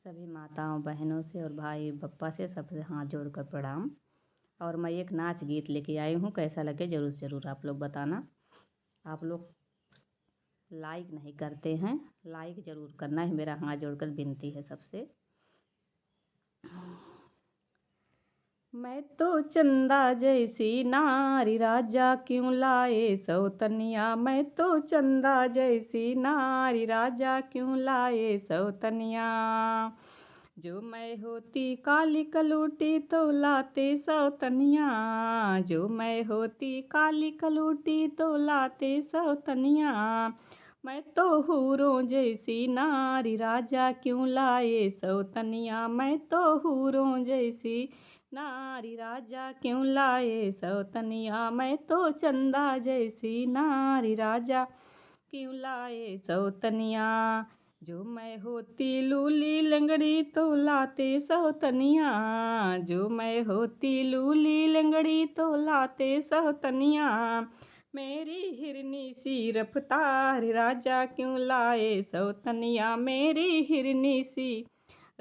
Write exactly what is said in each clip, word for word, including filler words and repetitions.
सभी माताओं, बहनों से और भाई बप्पा से, सबसे हाथ जोड़कर प्रणाम। और मैं एक नाच गीत लेके आई हूँ, कैसा लगे जरूर, जरूर आप लोग बताना। आप लोग like नहीं करते हैं, like जरूर करना है, मेरा हाथ जोड़कर विनती है सबसे। मैं तो चंदा जैसी नारी राजा क्यों लाए सौतनिया, मैं तो चंदा जैसी नारी राजा क्यों लाए सौतनिया। जो मैं होती काली कलूटी तो लाते सौतनिया, जो मैं होती काली कलूटी तो लाते सौतनिया। मैं तो हूरों जैसी नारी राजा क्यों लाए सौतनिया, मैं तो हूरों जैसी नारी राजा क्यों लाए सौतनिया, मैं तो चंदा जैसी नारी राजा क्यों लाए सौतनिया। जो मैं होती लूली लंगड़ी तो लाते सौतनिया, जो मैं होती लूली लंगड़ी तो लाते सौतनिया। मेरी हिरनी सी रफ्तार राजा क्यों लाए सौतनिया, मेरी हिरनी सी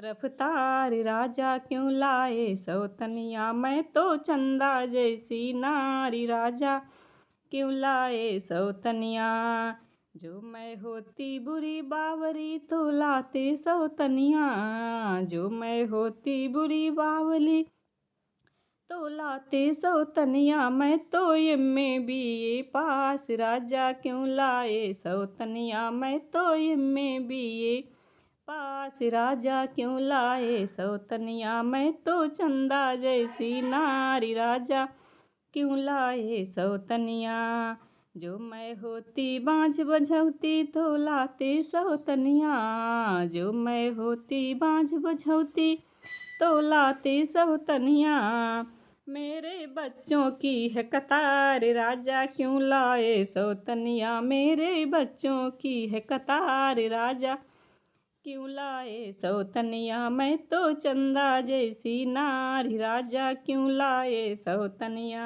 रफ्तार राजा क्यों लाए सौतनिया। मैं तो चंदा जैसी नारी राजा क्यों लाए सौतनिया। जो मैं होती बुरी बावरी तो लाते सौतनिया, जो मैं होती बुरी बावली तो लाते सौतनिया। मैं तो एम ए बी ए पास राजा क्यों लाए सौतनिया, मैं तो एम ए बी ए पास राजा क्यों लाए सौतनिया। मैं तो चंदा जैसी नारी राजा क्यों लाए सौतनिया। जो मैं होती बाँझ बझौती तो लाते सौतनिया, जो मैं होती बाँझ बझौती तो लाते सौतनिया। मेरे बच्चों की है कतार राजा क्यों लाए सौतनिया, मेरे बच्चों की है कतार राजा क्यों लाए सौतनिया। मैं तो चंदा जैसी नारी राजा क्यों लाए सौतनिया।